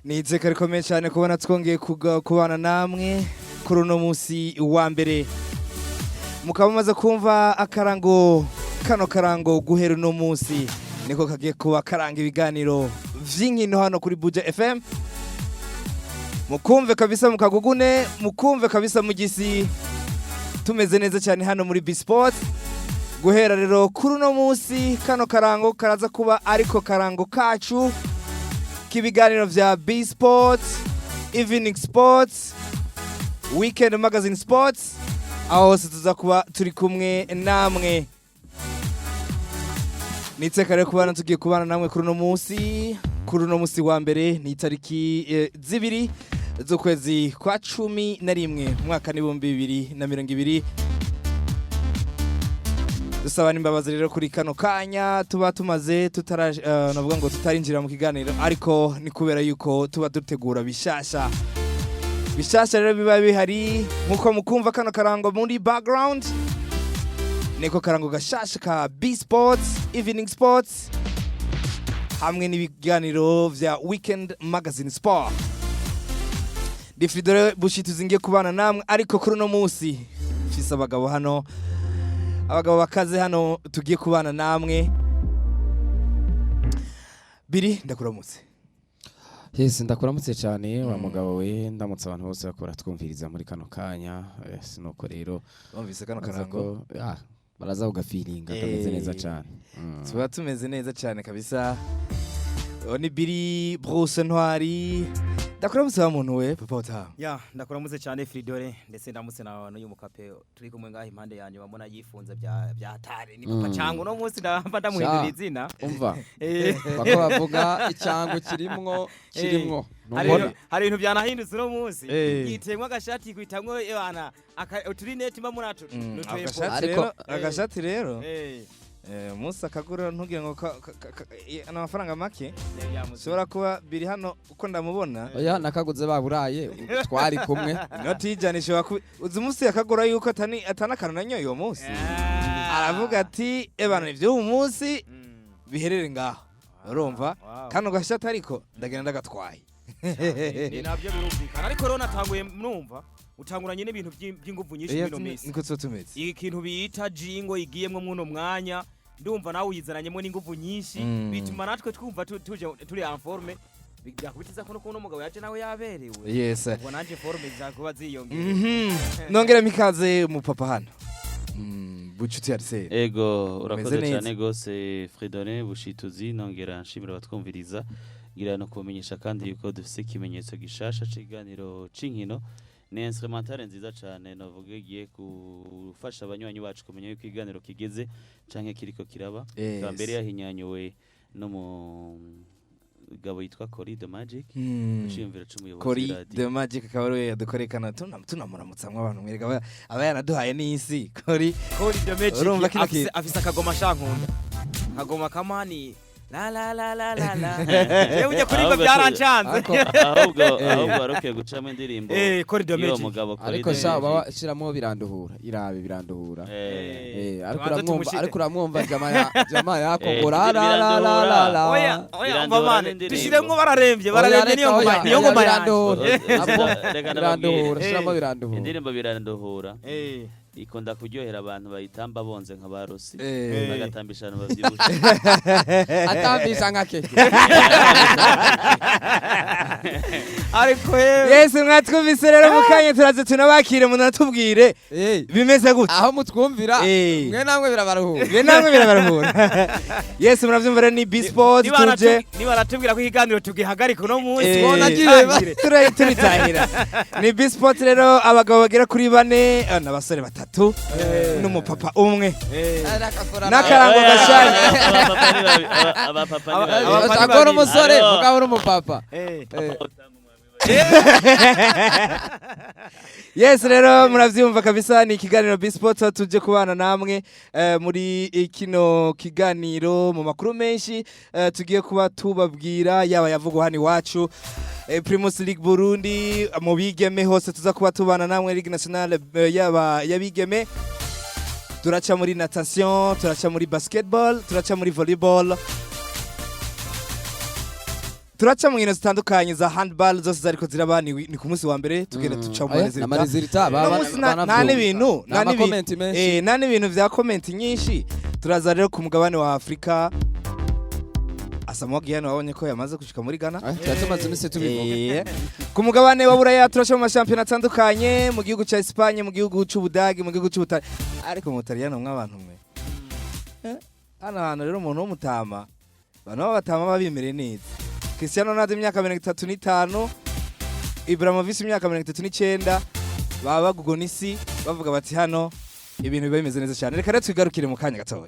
Ni iteka rikomeye cyane kubona twongeye kubana namwe kuri uno munsi wa mbere. Mukaba mumaze kumva akarango, kano karango guhera uno munsi niko kagiye kuba karanga ibiganiro vy'inkino hano kuri Buja FM. Mukumve kabisa, mukagugune, mukumve kabisa mugisi tumeze neza cyane hano muri B Sport. Guhera rero kuri uno munsi, kano karango karaza kuba ariko karango kacu k'ibiganiro vya B Sports, Evening Sports, Weekend Magazine Sports, aho hose tuza kuba turi kumwe namwe. Niteka rero kubana tugiye kubana namwe kuri uno munsi wa mbere, ni itariki 2 z'ukwezi kwa 11 mu mwaka n'2020. Dusaba n'imbabazi rero kuri kano kanya tuba tumaze tutara navuga ngo tutarinjira mu kiganiro, ariko ni kubera yuko tuba dutegura bishasha bishasha. Rero biba bihari nkuko mukumva kano karango muri background, niko karango gashasha ka B Sports, Evening Sports hamwe n'ibiganiro vya Weekend Magazine Sport. Difidore Bushituzi zingiye kubana namwe, ariko kuri uno munsi mfise abagabo hano, abagabo bakaze hano tugiye kubana namwe. Biri, ndakuramutse. Yes, ndakuramutse cyane wa mugabo we, ndamutse abantu bose bakora twumviriza muri kano kanya. Yes, nuko rero Bumvise kano baraza karango. Baraza kugafiringa kameze neza cyane. Tuba tumeze neza cyane kabisa. Uwo ni Biri Bruce Ntwari. Ndakuramutse wa muntu we, papa utaha. Ya, ndakuramutse cyane Fridore, ndetse ndamutse na n'uyu mukape turi kumwe ngaho impande yanjye, wamona yifunze bya hatari, ni papa cyangwa uno munsi ndamba ndamuhindura izina. Umva, bako bavuga icyango kirimwo kirimwo Hari ntubona. Hari ibintu byanahindutse uno munsi. Yitemwe agashati, kwitamwo ebana uturineti mba muri Agashati. Ariko- Rero agashati rero umunsi akagura, ntugire ngo ni amafaranga make. Ushobora kuba biri hano uko ndamubona. Oya, nakaguze baburaye twari kumwe. Inoti y'ijana ishobora kuba, uzi umunsi yakagura yuko atani akantu nanyoye uwo munsi, aravuga ati: "Ebana, ivy'uwu munsi biherere ngaho." Urumva kano gashati, ariko ndagenda ndagatwaye. Ni nabyo birumvikana, ariko rero natanguye numva utanguranye n'ibintu by'inguvu nyinshi muri ino minsi. Niko tuba tumeze. Ikintu bita jingle igiyemwo mwuno mwanya, ndumva nawe uyizananyemo n'inguvu nyinshi, bituma natwe twumva tuje turi en forme, byakubitiza ko no mugabo yaje nawe yaberewe. Ubwo nanje forme zakuba ziyongera. Nongera mikaze umupapa hano, Bucuti Arsene. Ego, urakoze Umeze neza. cyane gose Fridolin Bushituzi. Nongera nshimira abatwumviriza, ngira no kubamenyesha kandi yuko dufise ikimenyetso gishasha c'ikiganiro c'inkino. Ni instrumentale nziza cane, novuga igiye gufasha abanywanyi bacu kumenya yuko ikiganiro kigeze canke kiriko kiraba. Bwa mbere yahinyanyuwe n'umugabo yitwa Cory the Magic, iciyumviro c'umuyobozi Cory w'iradiyo. the Magic akaba ariwe yadukoreye kano. Tunamuramutsa abantu mwereka aba yanaduhaye n'isi Cory. Cory the Magic. Urumva kino Afise akagoma shankunda, akagoma kamani la la la la la la, jewe ujya kuririmba byarancanze. Ahubwo wari ukwiye gucamo indirimbo Cory the y'uwo Magic. mugabo Cory Ariko the sha Magic. baba shiramo biranduhura, irabe biranduhura. Ariko ariko Tubanze uramwumva tumushire. Ariko uramwumva jama ya jama yako ngo la la la la biranduhura. la. Oya oya, Birandura umva mane n'indirimbo. dushiremwo bararembye bararembye, niyo Oya, ngoma reka, niyo oya, ngoma yanjye. biranduhura. Reka Biranduhura, ndababwire. shiramo biranduhura. Indirimbo biranduhura ikunda kuryohera abantu bayitamba bonze nka ba Rosi, bagatambisha abantu bavyibushe. Atambisha nka keke. Ariko yewe. Yesu, mwatwumvise rero, mu kanya turaze tunabakire, munatubwire bimeze gute. Aho mutwumvira mwe namwe birabaruhura. Mwe namwe birabaruhura. Yesu, muravyumva rero, ni B Sport tuje. Niba aratubwira ko ikiganiro tugihagarika uno munsi. Tubona Turitahira. Ni B Sport rero, abagabo bagera kuri bane, n'abasore batatu n'umupapa umwe n'akarango gashaje. Abapapa ni babiri, abapapa ni babiri. Abapapa ni Ushaka babiri. umusore Hariho- mugabo uri umupapa. Yes, rero muravyumva kabisa, ni ikiganiro B Sport aho tuje kubana namwe muri kino kiganiro mu makuru menshi tugiye kuba tubabwira, yaba yavugwa hano iwacu, Primus League Burundi mu bigeme, hose tuza kuba tubana namwe, Ligue Nationale yaba yabigeme, turaca muri natation, turaca muri basketball, turaca muri volleyball. Turaca mu nkino zitandukanye za handball zose zariko ziraba, ni ku munsi wa mbere tugenda tuca mu Aya, résultats. n'ama résultats Uno munsi nta n'ibintu nta n'ama comments menshi. Nta n'ibintu vya comments nyinshi. Turaza rero ku mugabane wa Afrika. Asamoah Gyan wabonye ko yamaze gushika muri Ghana. Tuba tumaze iminsi tubivuga. Ku mugabane wa Buraya turaca mu mashampiyona atandukanye, mu gihugu ca Espagne, mu gihugu c'Ubudagi, mu gihugu c'Ubutali, ariko mu Butaliyano mw'abantu mwe. Hano hantu rero umuntu w'umutama, abantu b'abatama baba bimereye neza. Cristiano Ronaldo imyaka 35, Ibrahimovic imyaka 39, baba bagugona isi bavuga bati hano ibintu biba bimeze neza cyane. Reka rero twigarukire mu kanya gatoya.